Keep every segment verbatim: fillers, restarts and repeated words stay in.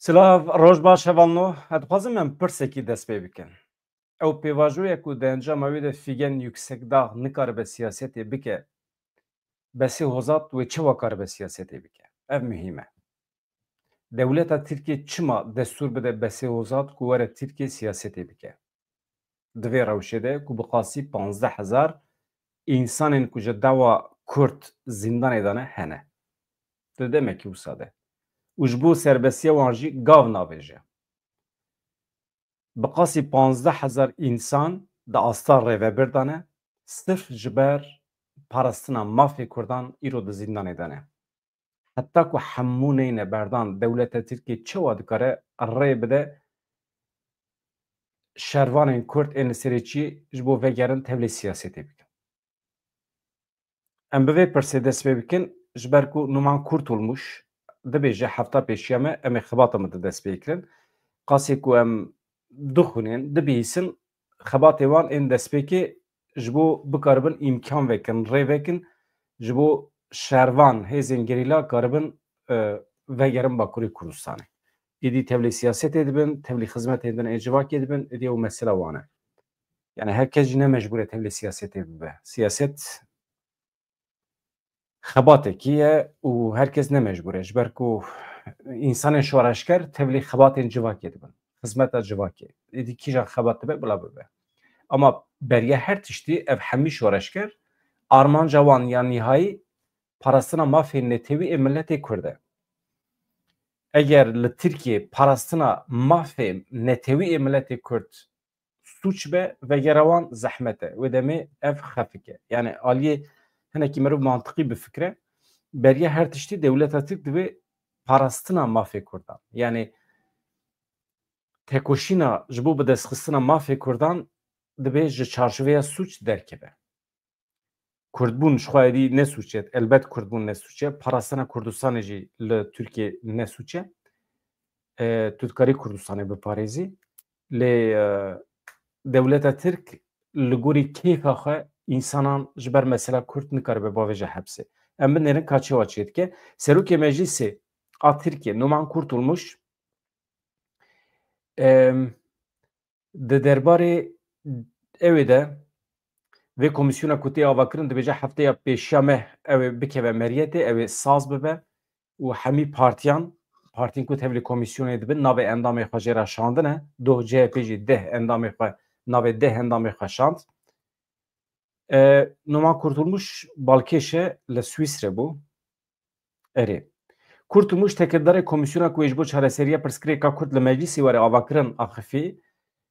Silav, roj baş hevalno. Ez dixwazim em pirsekî dest pê bikin. Ew pêvajoya ku di encama wê de Figen Yüksekdağ nikaribe siyasetê bike, Besê Hozat wê çawa karibe siyasetê bike? Ev muhîm e. Dewleta Tirkiyê çima destûr bide Besê Hozat ku were Tirkiye siyasetê bike? Di vê rewşê de ku bi qasî panzdeh hezar însanên ku ji dawa Kurd zîndanê de ne hene. Di demekî wisa de. Û ji bo serbestiya wan jî gav navêje. Bi qasî panzdeh hezar însan di asta rêvebir de ne, sirf ji ber parastina mafê Kurdan îro di zîndanê de ne. Heta ku hemû neyne berdan, dewleta Tirkiyê çawa dikare rê bide şervanên Kurd ên li serê çiyê ji bo vegerin tevlî siyasetê bikin? Em bi vê pirsê dest pê bikin, ji ber ku Numan Kurtulmuş dibêje, hefta pêşiya me, em ê xebata me di dest pê kirin. Qasê ku em dixwînin, dibihîsin, xebatê wan ên destpêkê ji bo bikaribin îmkan vekin, rê vekin, ji bo şervan, hêzên gerîla karibin, e, vegerin Bakurê Kurdistanê. Êdî tevlî siyasetê dibin, tevlî xizmetên din ên civakê dibin, êdî ew mesela wan e. Yani her kes jî ne mecbûr e tevlî siyasetê bibe. Siyaset xebatekî ye û her kes ne mecbûr e. Ji ber ku însanên şoreşger tevlî xebatên civakê dibin. Xizmeta civakê. Êdî kîjan xebat dibe, bila bibe. Ama beriya her tiştî ev hemî şoreşger armanca wan ya nîhayî parastina mafê netewî ê miletê Kurd e. Eger li Tirkiyê parastina mafê netewî ê miletê Kurd sûç be, vegera wan zehmet e. Wê demê ev xefik e. Yani aliyê hinekî meriv mantiqî bifikre, beriya her tiştî dewleta Tirk divê parastina mafê Kurdan. Yani tekoşîna ji bo bidestxistina mafê Kurdan divê ji çarşiveya sûç derkeve. Kurdbûn ji xwe êdî ne sûç e. Elbet Kurdbûn ne sûç e. Parastina Kurdistanê jî li Tirkiyê ne sûç e. E, tu dikarî Kurdistanê biparêzî. Lê, e, dewleta Tirk li gorî kêfa xwe însanan ji ber mesela Kurd nikaribe bavêje hepsê. Em binêrin ka çawa çêdike. Serokê Meclîsê a Tirkiyê Numan Kurtulmuş, em, di derbarê ewê de vê komîsyona ku tê avakirin dibêje hefteya pêşiya me ew ê bikeve meriyetê, ew ê saz bibe û hemî partiyan, partiyên ku tevlî komîsyonê dibin, navê endamê xwe jê re şandine, doh C H P jî deh endamê xwe, navê deh endamê xwe şand. E, Numan Kurtulmuş balkêş e, li Swîsre bû. Erê. Kurtulmuş tekildarê komîsyona ku ê ji bo çareseriya pirsgirêka Kurd li meclîsê were avakirin axifî.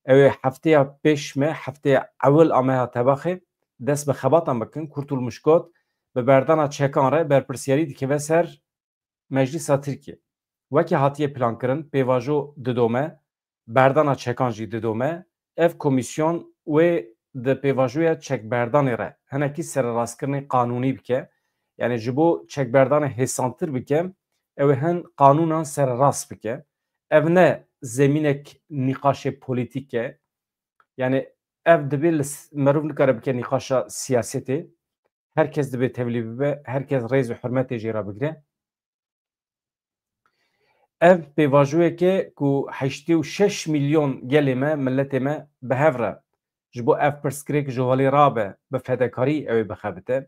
Ew ê hefteya pêş me, hefteya ewil a me ha tebaxê, dest bi xebatan bikin. Kurtulmuş got, bi berdana çekan re berpirsiyarî dikeve ser Meclîsa Tirkiyê. Wekî hatiye plankirin, pêvajo didome, berdana çekan jî didome. Ev komîsyon wê di pêvajoya çekberdanê re hinekî sererastkirinê qanûnî bike. Yani ji bo çekberdanê hêsantir bike, ew ê hin qanûnan sererast bike. Ev ne zemînek nîqaşê polîtîk e. Yani ev dibê li s-, meriv nikare bike nîqaşa siyasetê. Her kes dibê tevlî bibe, her kes rêz û hurmetê jê re bigire. Ev pêvajoyek e ku heştê û şeş milyon gelê me, miletê me bi hev re ji bo ev pirsgirêk ji holê rabe, bi fedekarî ew ê bixebite.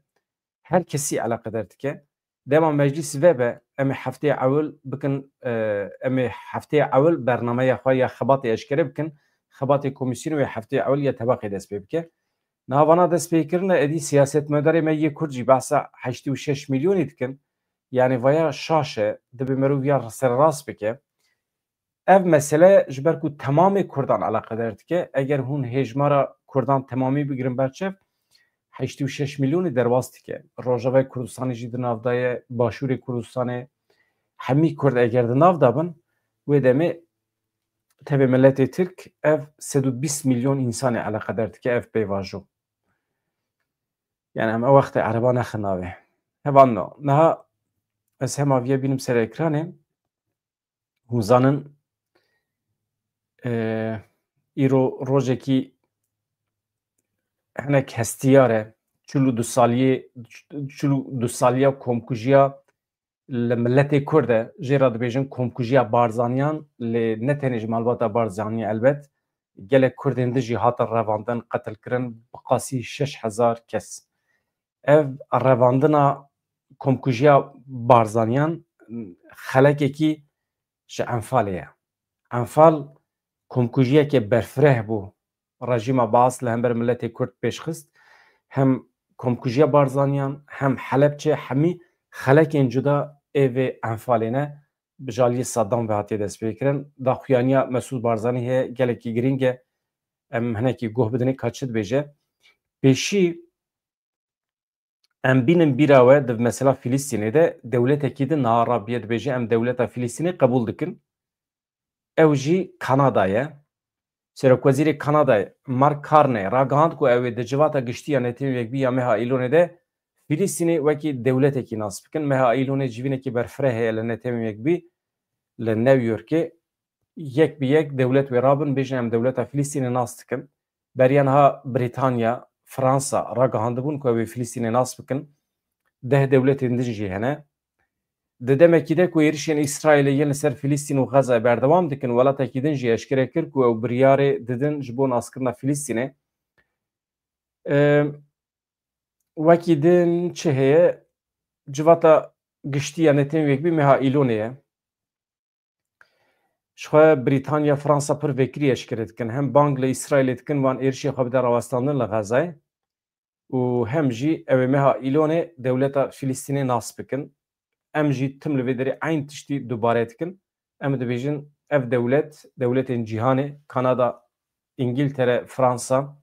Her kesî eleqedar dike. Dema meclîs vebe, em ê hefteyê ewil bikin, e, em ê hefteyê ewil bernameya xwe ya xebatê eşkere bikin. Xebatê komîsyonê wê hefteyê ewil ya tebaxê dest pê bike. Niha vana dest pê kirine, êdî siyasetmedarê me yê Kurd jî behsa heştê û şeş milyonî dikin. Yani vaya şaş e, dibê merov ya sererast bike. Ev mesele ji ber ku temamê Kurdan eleqedar dike, eger hûn hêjmara Kurdan temamî bigirin ber çev, heştê û şeş milyonî derbas dike. Rojavayê Kurdistanê jî di nav de ye, Başûrê Kurdistanê, hemî Kurd eger di nav de bin, wê demê tevê miletê Tirk ev sed û bîst milyon însanê eleqedar dike ev pêvajo. Yani em ew wextê ereba nexin navê. Hevalno, niha ez hema viya bînim ser ekranê. Hûn zanin, e, îro rojekî hinek hestiyar e. Çil û du saliyê, çil û du saliya komkujiya li miletê Kurd e, jê re dibêjin komkujiya Barzaniyan, lê ne tenê ji malbata Barzaniyê elbet, gelek Kurdên din jî hatin revandin, qetilkirin, bi qasî şeş hezar kes. Ev revandina komkujiya Barzaniyan xelekekî ji Enfalê ye. Enfal komkujiyeke berfireh bû. Rejîma Baas li hember miletê Kurd pêşxist. Hem komkujiya Barzaniyan, hem Helebçe, hemî xelekên cuda ê vê Enfalê ne. Bi jaliyê Saddam ve hatiye destpêkirin. Daxuyaniya Mesûd Barzanî heye, gelekî girîng e. Em hinekî guh bidinê ka çi dibêje. Pêşî em bînin bîra we di mesela Filistînê de dewletekî din niha rabiye dibêje, em dewleta Filistînê qebûl dikin. Ew jî Kanada ye. Serokwezîrê Kanadayê Mark Carney ragihand ku ew ê di Civata Giştî ya Netewên Yekbûyî ya meha Îlonê de Filistînê wekî dewletekî nas bikin. Meha Îlonê civînekî berfireh heye li Netewên Yekbûyî, li New Yorkê. Yek bi yek dewlet wê rabin, bêjin, em dewleta Filistînê nas dikin. Beriya niha Brîtanya, Fransa ragihandibûn ku ew ê Filistînê nas bikin. Deh dewletên din jî hene. Di demekî de ku êrişên Îsraîlê yên li ser Filistîn û Xezayê berdewam dikin, welatekî din jî eşkere kir ku ew biryarê didin ji bo naskirina Filistînê. Em, wekî din çi heye? Civata Giştî ya Netewên Yekbûyî meha Îlonê ye. Jixwe Brîtanya, Fransa pir vekirî eşkere dikin. Hem bang li Îsraîlê dikin wan êrişê xwe bide rawestandin li Xezayê û hem jî ew ê meha Îlonê dewleta Filistînê nas bikin. Em jî tim li vê derê eyn tiştî dubare dikin. Em dibêjin ev dewlet, dewletên cîhanê, Kanada, Îngiltere, Fransa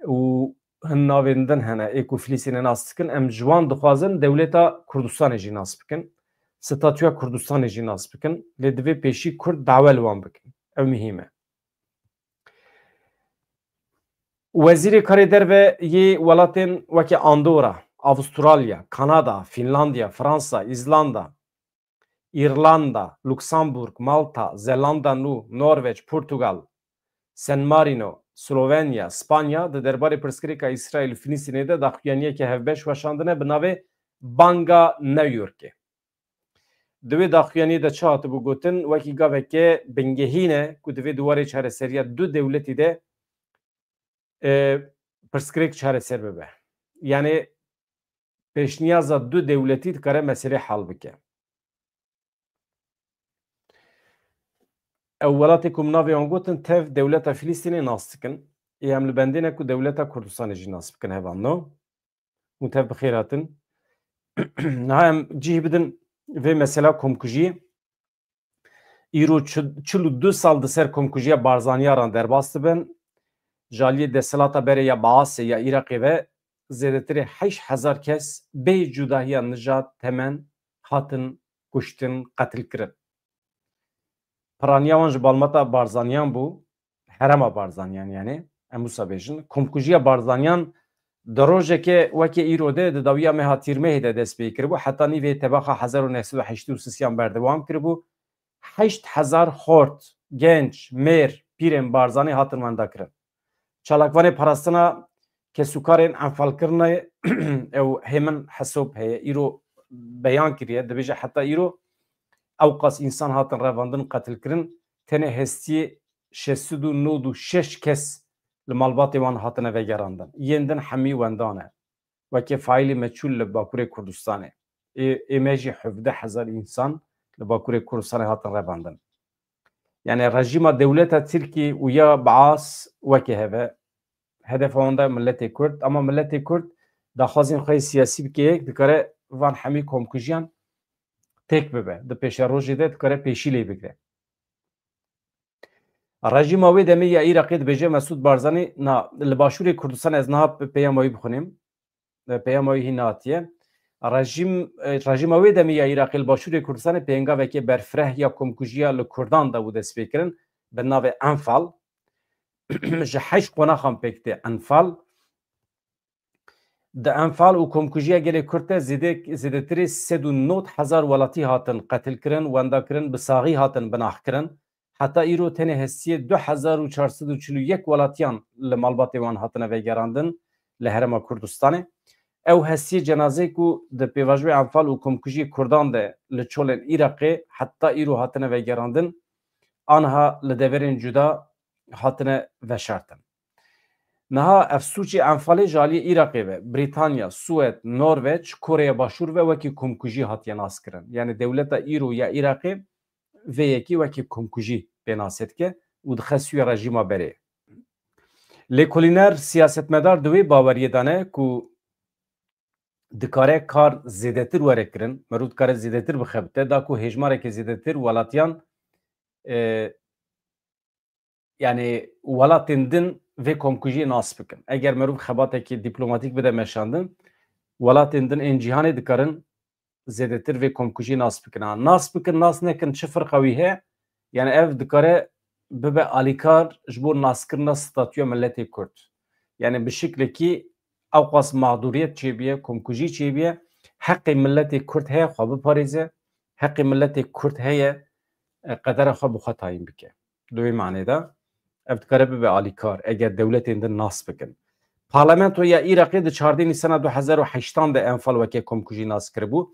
û hin navên din hene ê ku Filistînê nas dikin. Em ji wan dixwazin dewleta Kurdistanê jî nas bikin. Statûya Kurdistanê jî nas bikin. Lê divê pêşî Kurd dawe li wan bikin. Ew muhîm e. Wezîrê Karê Derve yê welatên weke Andorra, Avustralya, Kanada, Fînlandiya, Fransa, Îzlanda, Îrlanda, Luksemburg, Malta, Zelanda Nû, Norveç, Portugal, San Marino, Slovenya, Spanya di derbarê pirsgirêka Îsraîl û Filistînê de daxuyaniyeke hevbeş weşandine bi navê Banga New Yorkê. Di wê daxuyaniyê de çi hatibû gotin? Wekî gaveke bingehîn e ku di vê di warê çareseriya du dewletî de, e, pirsgirêk çareser bibe. Yanî pêşniyaza du dewletî dikare meselê hal bike. Ew welatê ku min navê wan gotin tev dewleta Filistînê nas dikin. Ê em li bendê ne ku dewleta Kurdistanê jî nas bikin hevalno. Hûn tev bi xêr hatin. Niha em cih bidin vê mesela komkujiyê. Îro çi-, çil û du sal di ser komkujiya Barzaniya re derbas dibin. Ji aliyê desthilata berê ya Baasê ya Iraqê ve zêdetirê heşt hezar kes bê cudahiya nijad, temen hatin kuştin, qetilkirin. Piraniya wan ji balmeta Barzaniyan bû, herema Barzaniyan yanî, em wisa bêjin. Komkujiya Barzaniyan di rojeke weke îro de di dawiya meha Tîrmehê de dest pê kiribû, heta nîvê tebaxa hezar û neh sed û heştê û sisiyan berdewam kiribû. Heşt hezar xort, genç, mêr, pîrên Barzanî hatin wendakirin. Çalakvanê parastina kesûkarên enfalkirinê ew Hêmin Hesob heye, îro beyan kiriye, dibêje heta îro ewqas însan hatin revandin, qetilkirin, tenê hestiyê şeş sed û nod û şeş kes li malbatê wan hatine vegerandin. Yên din hemî wendan e. Weke faîlî meçûl li Bakurê Kurdistanê. Ê, ê me jî hevdeh hezar însan li Bakurê Kurdistanê hatin revandin. Yanî rejîma dewleta Tirkî û ya Baas weke hev e. Hedefa wan de miletê Kurd, ama miletê Kurd daxwazên xwe yê siyasî bike yek, dikare van hemî komkujiyan têk bibe. Di pêşerojê de dikare pêşî lê bigire. Rejîma wê demê ya Iraqê dibêje Mesûd Barzanî, na, li Başûrê Kurdistanê, ez niha pe-, peyama wî bixwînim. E, peyama wî hîn nehatiye. Rejîm, e, rejîma wê demê ya Iraqê li Başûrê Kurdistanê pêngaveke berfireh ya komkujiya li Kurdan de bû destpêkirin bi navê Enfal. Ji heşt qonaxan pêk tê Enfal. Di Enfal û komkujiya gelê Kurd de zêde-, zêdetirê sed û nod hezar welatî hatin qetilkirin, wendakirin, bi saxî hatin binaxkirin. Heta îro tenê hestiyê du hezar û çar sed û çil û yek welatiyan li malbatê wan hatine vegerandin li Herêma Kurdistanê. Ew hestiyê cenazeyê ku di pêvajoyê Enfal û komkujiyê Kurdan de li çolên Iraqê heta îro hatine vegerandin, aniha li deverên cuda hatine veşartin. Niha ev sûcê Enfalê ji aliyê Iraqê ve, Brîtanya, Swêd, Norveç, Koreya Başûr ve wekî komkujî hatiye naskirin. Yani dewleta îro ya Iraqê vê yekî wekî komkujî pênase dike û dixe sûyê rejîma berê. Lêkolîner, siyasetmedar di wê baweriyê de ne ku dikare kar zêdetir were kirin, merû dikare zêdetir bixebite, da ku hêjmareke zêdetir welatiyan, e, yani welatên din vê komkujiyê nas bikin. Eger merû xebatekî dîplomatîk bide meşandin, welatên din ên cîhanê dikarin zêdetir vê komkujiyê nas bikin. Ha, nas bikin, nas nekin, çi firqa wî heye? Yani ev dikare bibe alîkar ji bo naskirina statûya miletê Kurd. Yani bi şiklekî ewqas mağduriyet çêbiye, komkujî çêbiye, heqê miletê Kurd heye xwe biparêze, heqê miletê Kurd heye, e, qedera xwe bi xwe tayîn bike. Di wê manê de ev dikare bibe alîkar, eger dewletên din nas bikin. Parlamentoya Iraqê di çardeh Nîsana du hezar û heştan de Enfal weke komkujî nas kiribû.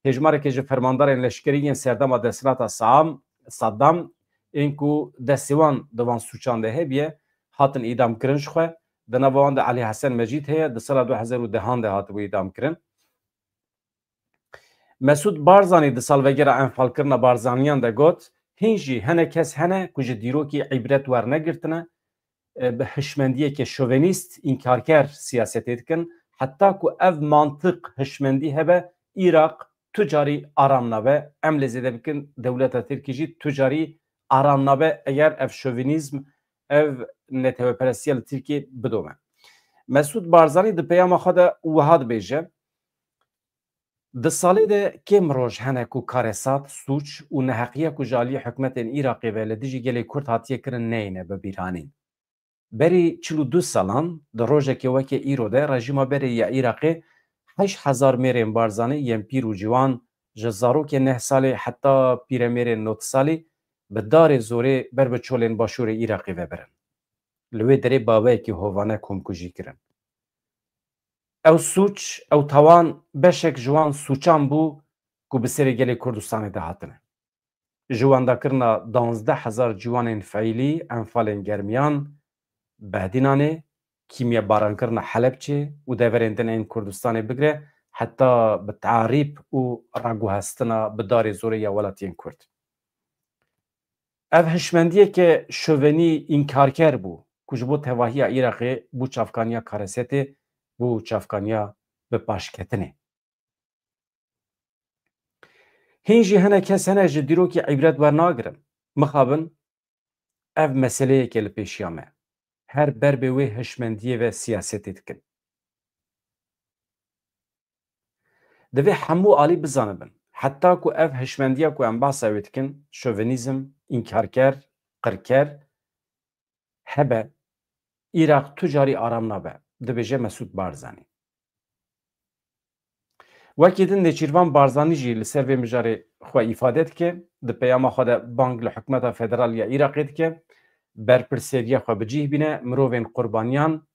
Hêjmareke ji fermandarên leşkerî yên serdema desthilata Saam, Saddam, ên ku destê wan di van sûçan de hebiye, hatin îdamkirin ji xwe. Di nava wan de Elî Hesen Mecîd heye, di sala du hezar û dehan de hatibû îdamkirin. Mesûd Barzanî di salvegera enfalkirina Barzaniyan de got, hîn jî hene kes hene ku ji dîrokî îbret wernegirtine, e, bi hişmendiyeke şovenîst, înkarker siyasetê dikin. Heta ku ev mantiq, hişmendî hebe, Iraq tu carî aram nabe. Em lê zêde bikin, dewleta Tirkî jî tu carî aram nabe eger ev şovenîzm, ev neteweperestiya li Tirkiyê bidome. Mesûd Barzanî di peyama xwe de wiha dibêje, Di salê de kêm roj hene ku karesat, sûc û neheqiya ku ji aliyê hikûmetên Iraqê ve li dijî gelê Kurd hatiye kirin neyêne bibîranîn. Berî çil û du salan, di rojekê weke îro de rejîma berê ya Iraqê heşt hezar mêrên Barzanî yên pîr û ciwan, ji zarokê neh salî heta pîremêrên nod salî, bi darê zorê ber bi çolên başûrê Iraqê ve birin. Li wê derê baweyekî hovane komkujî kirin. Ew sûc, ew tawan beşek ji wan sûçan bû ku bi serê gelê Kurdistanê de hatine. Ji wendakirina danzdeh hezar ciwanên feîlî, enfalên germiyan, Behdînanê, kîmyebarankirina Helebçê û deverên din ên Kurdistanê bigire, heta bi tarîb û raguhestina bi darê zorê ya welatiyên Kurd. Ev hişmendiyeke şovenî, înkarker bû ku ji bo tevahiya Iraqê bû çavkaniya karesetê, bû çavkaniya bi paşketinê. Hîn jî hene kes hene ji dîrokî îbret wernagirin. Mixabin ev meseleyeke li pêşiya me. Her ber bê wê hişmendiyê ve siyasetê dikin. Divê hemû alî bizanibin. Heta ku ev hişmendiya ku em behsa wê dikin, şovenîzm, înkarker, qirker, hebe, Iraq tu carî aram nabe, dibêje Mesûd Barzanî. Wekî din Nêçîrvan Barzanî jî li ser vê mijarê xwe îfade dike, di peyama xwe de bang li hikûmeta federal ya Iraqê dike, berpirsêriya xwe bi cih bîne, mirovên qurbaniyan,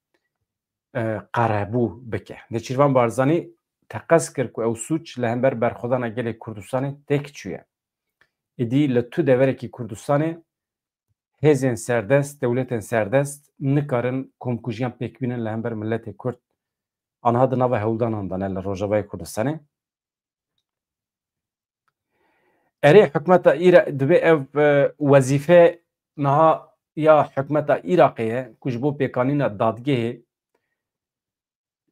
e, qerebû bike. Nêçîrvan Barzanî teqez kir ku ew sûc li hember berxwedana gelê Kurdistanê têk çûye. Êdî li tu deverekî Kurdistanê hêzên serdest, dewletên serdest nikarin komkujiyan pêk bînin li hember miletê Kurd. Aniha di nava hewldanan de ne li Rojavayê Kurdistanê. Erê, hikûmeta Îra-, divê ev, e, wezîfe niha ya hikûmeta Iraqê ye ku ji bo pêkanîna dadgehê,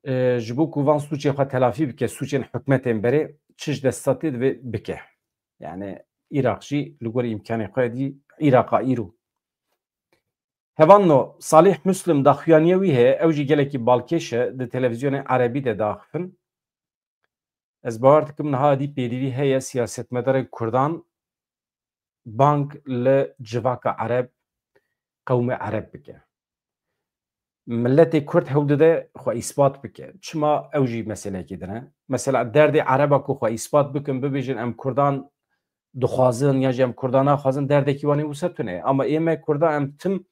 e, ji bo ku van sûcê xwe telafî bike, sûcên hikûmetên berê, çi ji dest hatê divê bike. Yani Iraq jî li gorî îmkanê xwe dî Îraqa îro. Hevalno, Salih Muslim daxuyaniya wî heye, ew jî gelekî balkêş e, di televîzyonê erebî de diaxifin. Ez bawer dikim niha dî pêdivî heye siyasetmedarên Kurdan bang li civaka Ereb, qewmê Ereb bike. Miletê Kurd hewl dide xwe îspat bike. Çima, ew jî meseleyekî din e. Mesela derdê Ereba ku xwe îspat bikin, bibêjin em Kurdan dixwazin yan jî em Kurdan naxwazin, derdekî wan ê wisa tune ye. Ama ê me Kurdan em tim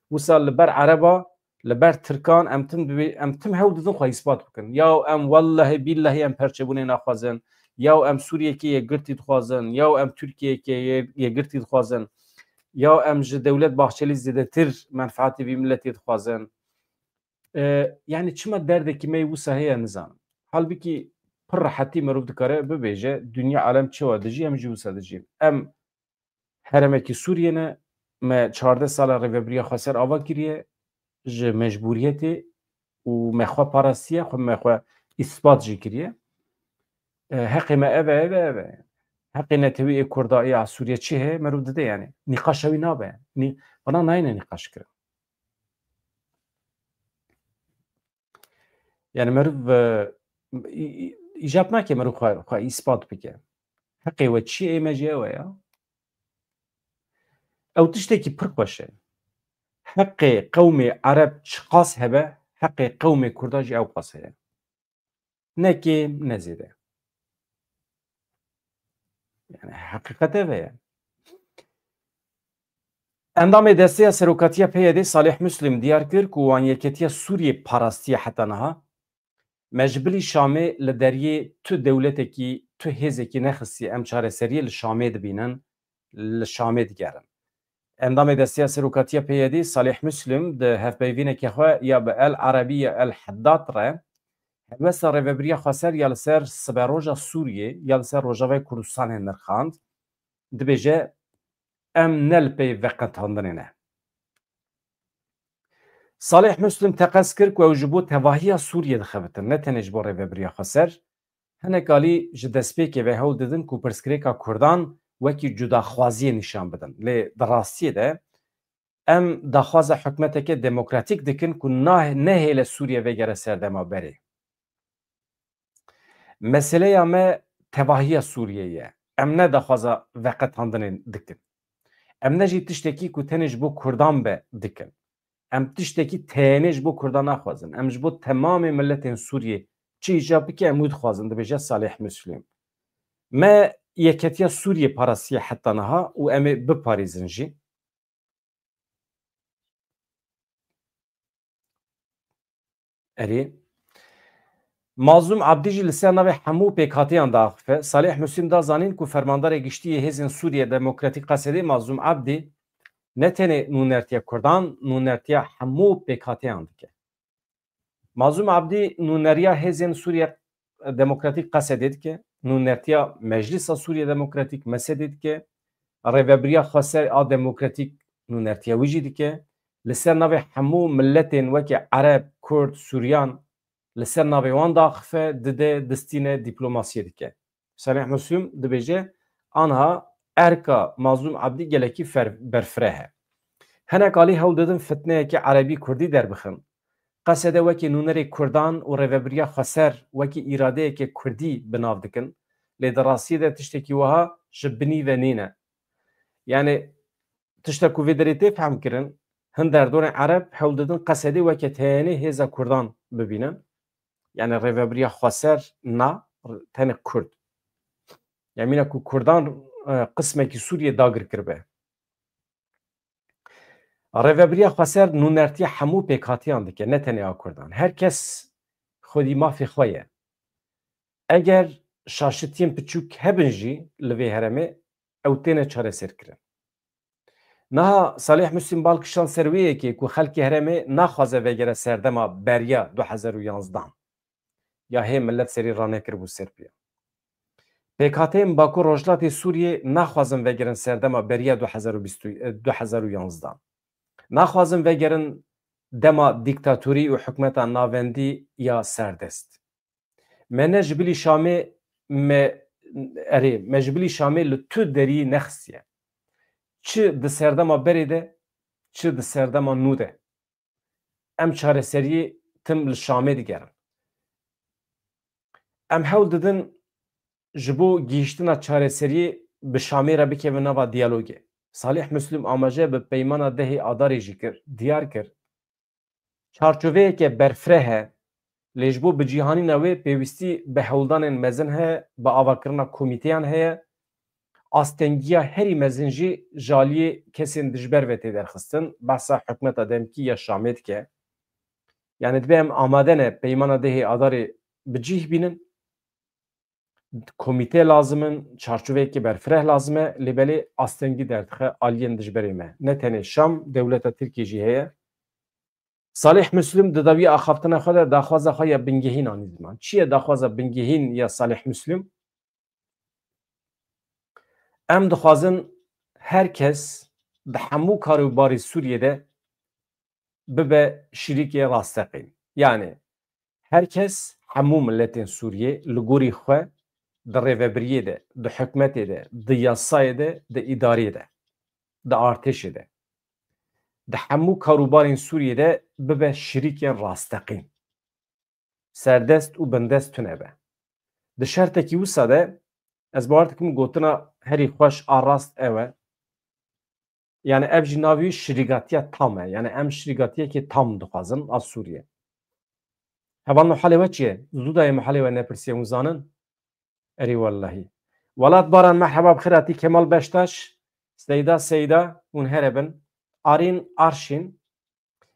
wisa li ber Ereba, Li ber Tirkan em tim dibê, em tim hewl didin xwe îspat bikin. Yaw em wellehî bîllehî em perçebûnê naxwazin, yaw em Sûriyekê yekgirtî dixwazin, yaw em Tirkiyeyekê ye-, yekgirtî dixwazin, yaw em ji Dewlet Bahçelî zêdetir menfaetê vî miletê dixwazin. E, yani çima derdekî me yê wisa heye nizanim. Halbikî pir rehetî mirov dikare bibêje, dinya alem çawa dijî, em jî wisa dijîn. Em herêmekî Sûriyê ne, me çardeh sala Rêvebiriya Xweser ava kiriye, ji mecbûriyetê û me xwe parastiye, xwe me xwe îspat jî kiriye. E, heqê me ev e, ev e, ev e. Heqê netewî ê Kurda ê a Sûriye çi heye, merov dide yani. Nîqaşa wî nabe. Nî-, bana nayêne nîqaş kirin. Yani meriv, e, î-, î-, îcab nake meriv xwe, xwe îspat bike. Heqê we çi ê me jî ew e ya. Ew tiştekî pir xweş e. Heqê qewmê Ereb çiqas hebe, heqê qewmê Kurda jî ew qas heye. Ne kêm, ne zêde. Yani heqîqet ev e. Endamê Desteya Serokatiya P Y D Salih Muslim diyar kir ku wan yeketiya Sûriyê parastiye heta niha. Me ji bilî Şamê li deriyê tu dewletekî, tu hêzekî nexistiye, em çareseriyê li Şamê dibînin, li Şamê digerin. Endamê Desteya Serokatiya P Y D Salih Muslim di hevpeyvîneke xwe ya bi El Arabiya El Haddad re helwesta Rêvebiriya Xweser ya li ser siberoja Sûriyê ya li ser Rojavayê Kurdistanê nirxand. Dibêje, em ne li pey veqetandinê ne. Salih Muslim teqez kir ku ew ji bo tevahiya Sûriyê dixebitin, ne tenê ji bo Rêvebiriya Xweser. Hinek alî ji destpêkê ve hewl didin ku pirsgirêka Kurdan wekî cudaxwaziyê nîşan bidin. Lê di rastiyê de em daxwaza hikûmeteke demokratîk dikin ku nah-, nehêle Sûriye vegere serdema berê. Meseleya me tevahiya Sûriyê ye. Em ne daxwaza veqetandinê dikin. Em ne jî tiştekî ku tenê ji bo Kurdan be dikin. Em tiştekî tenê ji bo Kurdan naxwazin. Em ji bo temamê miletên Sûriyê çi îcab bike em wî dixwazin, dibêje Salih Muslim. Me yeketiya Sûriyê parastiye heta niha û em ê biparêzin jî. Erê. Mazlûm Abdî jî li ser navê hemû pêkhateyan diaxife. Salih Muslim da zanîn ku fermandarê giştî yê Hêzên Sûriye Demokratîk Qesedê Mazlûm Abdî ne tenê nûnertiya Kurdan, nûnertiya hemû pêkhateyan dike. Mazlûm Abdî nûneriya Hêzên Sûriye Demokratîk Qesedê dike, nûnertiya Meclisa Sûriye Demokratîk, MSDê dike, Rêvebiriya Xweser a Demokratîk nûnertiya wî jî dike, li ser navê hemû miletên weke Ereb, Kurd, Suryan li ser navê wan daxife, dide, distîne, dîplomasiyê dike. Salih Muslim dibêje, anha erka Mazlûm Abdî gelekî fer-, berfireh e. Hinek alî hewl didin fitneyeke Erebî Kurdî derbixin. Qesede wekî nûnerê Kurdan û Rêvebiriya Xweser wekî îradeyeke Kurdî bi nav dikin. Lê di rastiyê de tiştekî wiha ji binî ve nîne. Yani tişta ku vê derê tê fehm kirin, hin derdorên Ereb hewl didin Qesedê weke tenê hêza Kurdan bibînin. Yani Rêvebiriya Xweser na, tenê Kurd. Yani mîna ku Kurdan, e, qismekî Sûriyê dagir kiribe. Rêvebiriya Xweser nûnertiya hemû pêkhatiyan dike, ne tenê a Kurdan. Her kes xwedî mafê xwe ye. Eger şaşitiyên piçûk hebin jî li vê herêmê, ew têne çareserkirin. Niha Salih Muslim bal kişand ser wê yekê ku xelkê herêmê naxwaze vegere serdema beriya du hezar û yanzdan. Ya hê milet serî ranekiribû ser pê. Pêkhateyên Bakur Rojhilatê Sûriyê naxwazin vegerin serdema beriya du hezar û bîst, du hezar û yanzdan. Naxwazin vegerin dema dîktatorî û hikûmeta navendî ya serdest. Me ne ji bilî Şamê, me, erê, me ji bilî Şamê li tu derî nexistiye. Çi di serdema berê de, çi di serdema nû de. Em çareseriyê tim li Şamê digerin. Em hewl didin ji bo gihîştina çareseriyê bi Şamê re bikevin nava diyalogê. Salih Muslim amaje bi peymana dehê Adarê jî kir, diyar kir. Çarçoveyeke berfireh e, lê ji bo bicîhanîna wê pêwîstî bi hewldanên mezin heye, bi avakirina komîteyan heye. Astengiya herî mezin jî ji aliyê kesên dijber ve tê derxistin, behsa hikûmeta demkî ya Şamê dike. Yani dibe em amade ne peymana dehê Adarê bi cih bînin. Komîte lazim in, çarçoveyekê berfireh lazim e, lê belê astengî derdixe aliyên dijberê me. Ne tenê Şam, dewleta Tirkiyê jî heye. Salih Müslüm di dawî axaftina xwe de daxwaza xwe ya bingehîn anî ziman. Çi ye daxwaza bingehîn ya Salih Müslüm? Em dixwazin her kes di hemû kar û barê Sûriyê de bibe şirîkê rasteqîn. Yani her kes, hemû miletên Sûriyê li gorî xwe di rêvebiriyê de, di hikûmetê de, di yasayê de, di îdareyê de, di artêşê de, di hemû kar û barên Sûriyê de bibe şirîkên rasteqîn. Serdest û bindest tune be. Di şertekî wisa de ez bawer dikim gotina herî xweş a rast ew e. Yani ev jî navî şirîgatiya tam e. Yani em şirîgatiyekê tam dixwazin a Sûriyê. Hevalno halê we çi ye? Zû dayê me halê we nepirsiye hûn zanin? Erê wellahî. Welat Baran merheba bi xêr hatî, Kemal Beştaş, Seyda Seyda hûn here bin. Arîn Arşîn,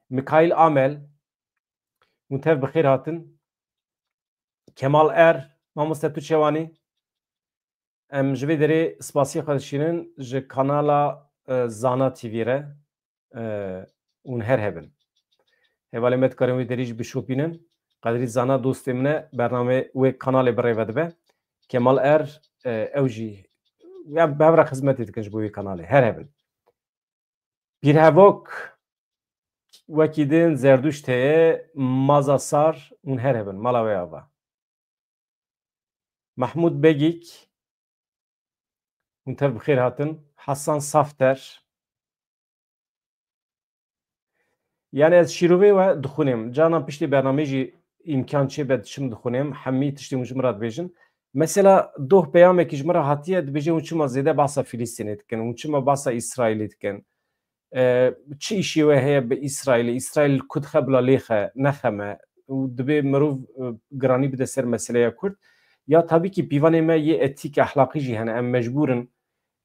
Mikaîl Amel, hûn tev bi xêr hatin. Kemal Er, mamoste tu çewanî? Em ji vê derê spasiya xwe dişînin ji kanala, e, Zana T V re, e, hûn her hebin. Hevalê me dikarin wê derî jî bişopînin. Qedrî Zana dostê min e, bername wê kanalê bi rê ve dibe. Kemal Er, e, ew jî ya bi hev re xizmetê dikin ji bo wê kanalê. Her hebin. Pîrhevok, wekî din Zerdûşt heye, Maza Sar, hûn her hebin, mala wê ava. Mahmûd Begîk, hûn tev bi xêr hatin. Hasan Safter. Yani ez şîrovê we dixwînim. Canan piştî bernameyê jî îmkan çêbe diçim dixwînim. Hemî tiştê hûn ji min re dibêjin. Mesela doh peyamekî ji min re hatiye, dibêje hûn çima zêde behsa Filistînê dikin, hûn çima behsa Îsraîlê dikin? E, çi îşê we heye bi Îsraîlê? Îsraîl ku dixe bila lêxe, nexe me. Û dibê mirov, e, giranî bide ser meseleya Kurd. Ya tabî kî pîvanê me yê etîk, ehlaqî jî hene. Em mecbûr in,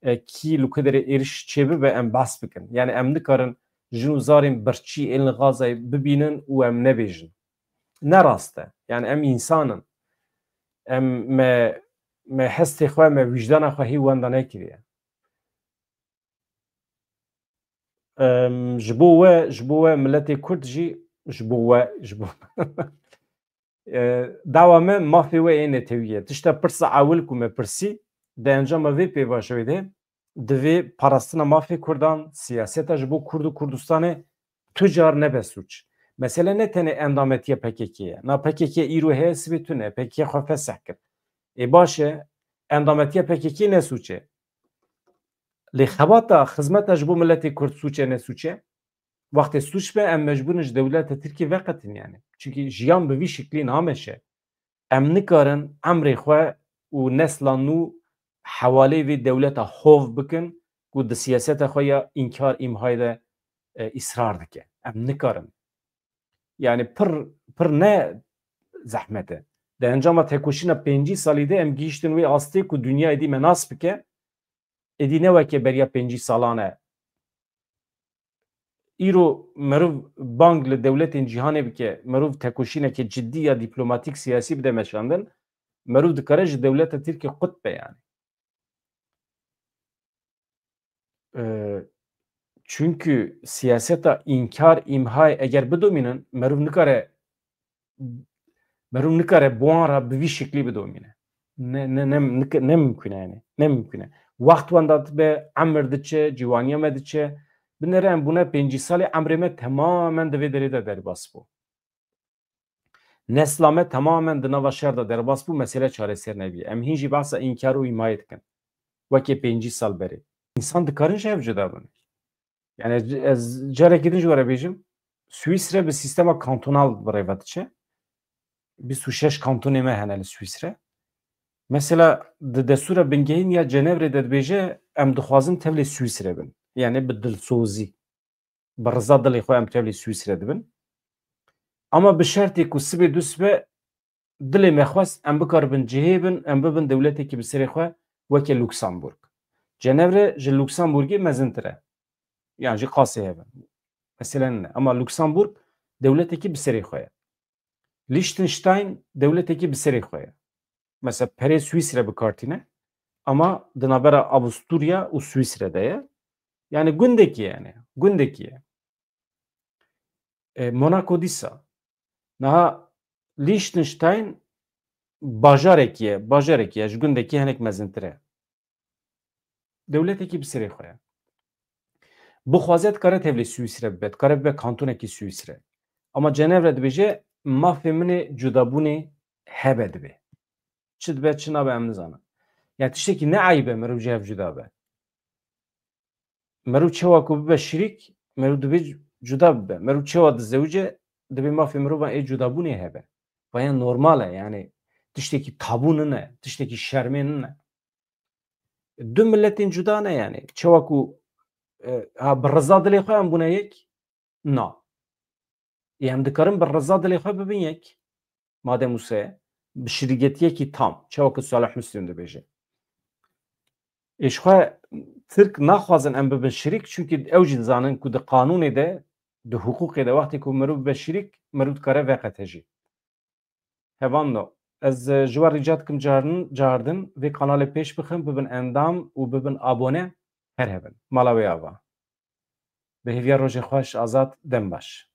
e, kî li ku derê êriş çêbibe, em behs bikin. Yani em nikarin jin û zarên birçî ên li Gazayê bibînin û em nebêjin. Ne rast e. Yani em însan in. Em, me, me hestê xwe, me wîjdana xwe hî wenda nekiriye. Em, ji bo we, ji bo we miletê Kurd jî, ji bo we, ji bo E, dawa me mafê we ê netewî ye. Tişta pirsa ewil ku me pirsî, di encama vê pêvajoyê de, divê parastina mafê Kurdan, siyaseta ji bo Kurd û Kurdistanê tu car nebe sûc. Mesele ne tenê endametiya P K K ye. Na P K K îro heye, sibê tune, P K K xwe fesih kir. Ê baş e, endametiya P K K ne sûc e. Lê xebata, xizmeta ji bo miletê Kurd sûc e, ne sûc e? Wextê sûc be, em mecbûr in ji dewleta Tirkiyê veqetin yani. Çimkî jiyan bi vî şiklî nameşe. Em nikarin emrê xwe û nesla nû hewaleyê vê dewleta hov bikin ku di siyaseta xwe ya înkar îmhayê de, e, îsrar dike. Em nikarin. Yani pir, pir ne zehmet e. Di encama tekoşîna pêncî salî de em gihîştin wê astê ku dinya êdî me nas bike. Êdî ne weke beriya pêncî salan e. Îro meriv bang li dewletên cîhanê bike, meriv tekoşîneke cidî ya dîplomatîk, siyasî bide meşandin, meriv dikare ji dewleta Tirkiyê qut be yani. Ee, çünkü siyaseta înkar, îmhayê eger bidomînin, meriv nikare, meriv nikare bi wan re bi vî şiklî bidomîne. Ne, ne, ne, nik-, ne mimkun e yani. Ne mimkun e. Wext wenda dibe, emir diçe, ciwaniya me diçe. Binêre em bûne pêncî salê, emrê me temamen di vê derê de derbas bû. Nesla me temamen di nava şer de derbas bû, mesele çareser nebî. Em hîn jî behsa înkar û îmayê dikin. Wekê pêncî sal berê. Însan dikarin ji hev cuda bin. Yani ez carekî din ji we re bêjim, Swîsre bi sîstema kantonal bi rê ve diçe. Bîst û şeş kantonê me hene li Swîsre. Mesela di destûra bingehîn ya Cenevre de dibêje, em dixwazin tevlê Swîsre bin. Yani bi dilsozî, bi riza dilê xwe em tevlî Swîsre dibin. Ama bi şertê ku sibê du sibe dilê me xwest em bikaribin cihê bin, em bibin dewletekî bi serê xwe weke Luksemburg. Cenevre ji Luksemburgê mezintir e. Yan jî qasê hebe. Mesele ne. Ama Luksemburg Dewletekî bi serê xwe ye. Liechtenstein dewletekî bi serê xwe ye. Mesela perê Swîsre bi kar tîne, ama di navbera Avusturya û Swîsre de ye. Yani gundekî ye yani. Gundekî ye. E, Monaco dîsa. Niha Liechtenstein bajarekî ye, bajarekî ye, ji gundekî hinek mezintir e. Dewletekî bi serê xwe ye. Bixwaze dikare tevlî Swîsre bibe, dikare bibe kantonekî Swîsre. Ama Cenevre dibêje, mafê min ê cudabûnê hebe dibe. Çi dibe, çi nabe em nizanin. Yani tiştekî ne eyb e meriv ji hev cuda be. Meriv çawa ku bibe şirîk, meriv dibê cuda bibe. Meriv çawa dizewice, dibê mafê mirovan ê cudabûnê hebe. Vaya normal e, yani tiştekî tabû nine, tiştekî şermê nine. Du miletên cuda ne yani. Çawa ku, e, ha, bi riza dilê xwe em bûne yek? Na. Ê em dikarin bi riza dilê xwe bibin yek. Madem wisa ye, bi şirîgetiyekî tam, çawa ku Salih Muslim dibêje. Ê ji xwe Tirk naxwazin em bibin şirîk, çunkî ew jî dizanin ku di qanûnê de, di hiqûqê de wextê ku meriv bibe şirîk, meriv dikare veqete jî. Hevando, ez, e, ji we rica dikim carin, cardin vê kanalê pêş bixin, bibin endam û bibin abone, her hebin. Mala wê ava. Bi hêviya rojê xweş, Azad, dem baş.